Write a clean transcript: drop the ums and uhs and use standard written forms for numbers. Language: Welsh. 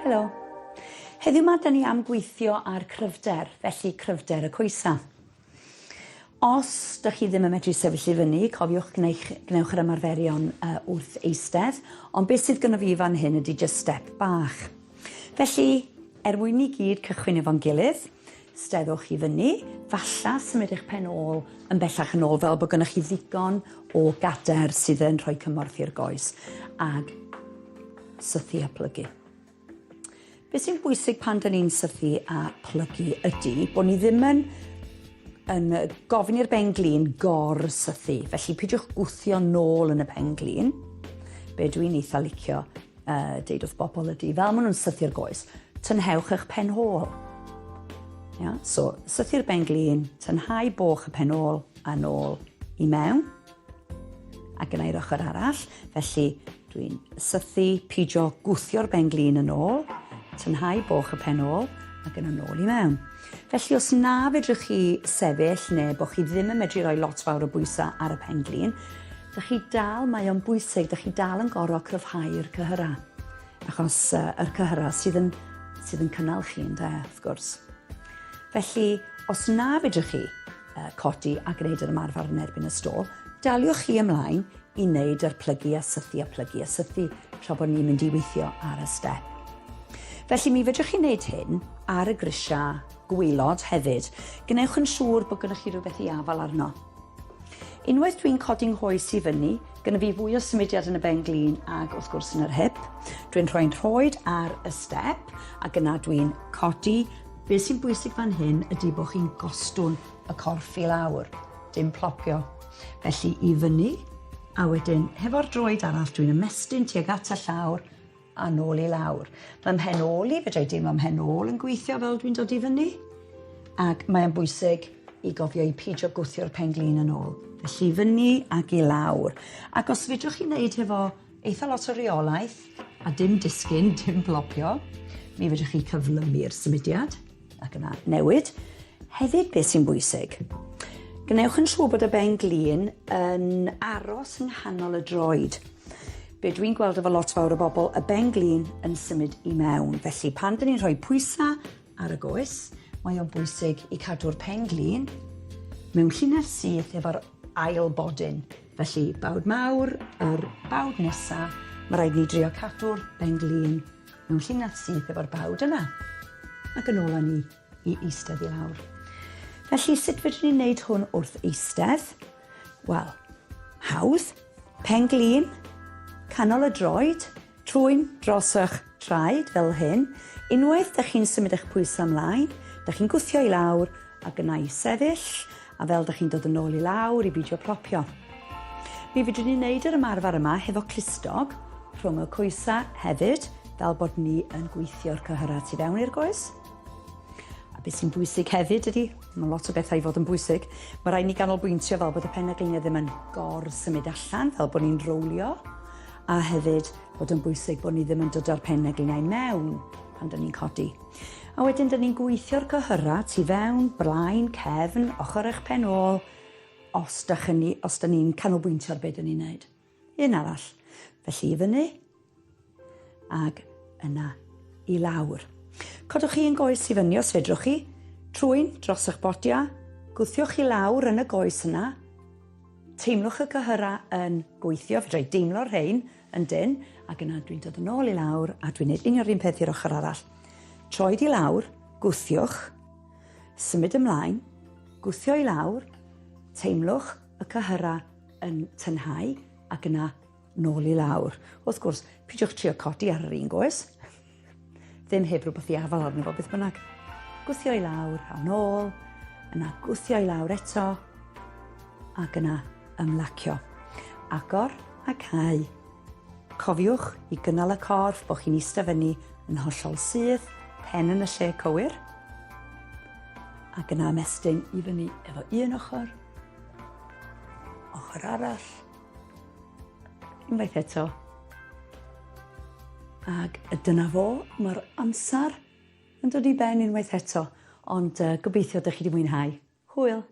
Helo. Heddiw 'ma 'da ni am gweithio ar cryfder, felly cryfder y coesa. Os 'dych chi ddim yn medru sefyll i fyny, cofiwch gwneuch, gwnewch yr ymarferion uh, wrth eistedd, ond beth sydd gynno fi fan hyn ydy just step bach. Felly, er mwyn ni gyd cychwyn efo'n gilydd, steddwch i fyny, falla symud eich pen ôl yn bellach yn ôl fel bod gennych chi ddigon o gader sydd yn rhoi cymorth i'r goes, ag sythu a plygu. Be sy'n bwysig pan dyn ni'n sythu a plygu ydy bod ni ddim yn yn gofyn i'r ben glin gor-sythu. Felly pidiwch gwthio nôl yn y pen glin. Be dwi'n eitha licio uh, deud wrth bobl ydy, fel maen nhw'n sythu'r goes, tynhewch eich pen hôl. Yeah? So, sythu'r ben glin, tynhau boch y pen ôl a nôl i mewn. Ac yna i'r ochr arall, felly dwi'n sythu, pidio gwthio'r ben glin yn ôl, tynhau boch y pen ôl, ac yna nôl i mewn. Felly os na fedrwch chi sefyll neu bod chi ddim yn medru rhoi lot fawr o bwysau ar y pen glin, dych chi dal, mae o'n bwysig, dych chi dal yn gorfod cryfhau'r cyhyrau. Achos uh, yr cyhyrau sydd yn, sydd yn cynnal chi, ynde, wrth gwrs. Felly, os na fedrwch chi uh, codi a gwneud yr ymarfer yn erbyn y stôl, daliwch chi ymlaen i wneud yr plygu a sythu a plygu a sythu tra bod ni'n mynd i weithio ar y step. Felly mi fedrwch chi wneud hyn ar y grisiau gwaelod hefyd. Gwnewch yn siŵr bod gennych chi rhywbeth i afael arno. Unwaith dwi'n codi nghoes i fyny, gyda fi fwy o symudiad yn y ben glin ag wrth gwrs yn yr hip. Dwi'n rhoi'n rhoed ar y step ac yna dwi'n codi. Be sy'n bwysig fan hyn ydy bod chi'n gostwng y corff i lawr, dim plopio. Felly i fyny, a wedyn hefo'r droed arall dwi'n ymestyn tuag at y llawr a nôl i lawr. Mae mhen ôl i, fedra i deimlo mhen ôl yn gweithio fel dwi'n dod i fyny. Ac mae'n bwysig i gofio i peidio gwthio'r pen glin yn ôl. Felly i fyny ac i lawr. Ac os fedrwch chi wneud hefo eitha lot o reolaeth a dim disgyn, dim blopio, mi fedrwch chi cyflymu'r symudiad ac yna newid. Hefyd beth sy'n bwysig, gwnewch yn siŵr bod y ben glin yn aros yng nghanol y droed. Be dwi'n gweld efo lot fawr o bobl, y ben glin yn symud i mewn. Felly pan dyn ni'n rhoi pwysau ar y goes, mae o'n bwysig i cadw'r pen glin mewn llinell syth efo'r ail bodyn. Felly, bawd mawr, yr bawd nesa, mae rhaid ni drio cadw'r ben glin mewn llinell syth efo'r bawd yna. Ac yn ôl â ni i eistedd i lawr. Felly, sut fedrwn ni wneud hwn wrth eistedd? Wel, hawdd, pen glin, canol y droed, trwyn dros eich traed fel hyn. Unwaith dych chi'n symud eich pwysau ymlaen, dych chi'n gwthio i lawr ac yna i sefyll, a fel dych chi'n dod yn ôl i lawr i beidio plopio. Mi fedrwn ni wneud yr ymarfer yma hefo clustog rhwng y coesau hefyd, fel bod ni yn gweithio'r cyhyrau tu fewn i'r goes. A beth sy'n bwysig hefyd ydy, mae lot o bethau i fod yn bwysig, mae rhaid ni ganolbwyntio fel bod y pen-gliniau ddim yn gor-symud allan, fel bod ni'n rowlio, a hefyd bod yn bwysig bod ni ddim yn dod â'r pen-gliniau mewn pan dyn ni'n codi. A wedyn dyn ni'n gweithio'r cyhyrau tu fewn, blaen, cefn, ochr eich pen ôl, os dych ni, os dyn ni'n canolbwyntio ar beth dyn ni'n neud. Un arall. Felly i fyny, ag yna i lawr. Codwch chi un goes i fyny os fedrwch chi, trwyn dros eich bodia, gwthiwch i lawr yn y goes yna, teimlwch y cyhyrau yn gweithio, fedra i deimlo'r rhain yn dyn, ac yna dwi'n dod yn ôl i lawr a dwi'n neud union yr un peth i'r ochr arall. Troed i lawr, gwthiwch, symud ymlaen, gwthio i lawr, teimlwch y cyhyrau yn tynhau ac yna nôl i lawr. Wrth gwrs, pidiwch trio codi ar yr un goes. Ddim heb rhywbeth i afael arno fo beth bynnag. Gwthio i lawr a nôl, yna gwthio i lawr eto, ac yna ymlacio. Agor a cau. Cofiwch i gynnal y corff bod chi'n eistedd fyny yn hollol syth, pen yn y lle cywir. Ac yna ymestyn i fyny efo un ochr, ochr arall, Unwaith eto. Ac dyna fo, mae'r amser yn dod i ben unwaith eto. Ond uh, gobeithio ydych chi wedi mwynhau. Hwyl!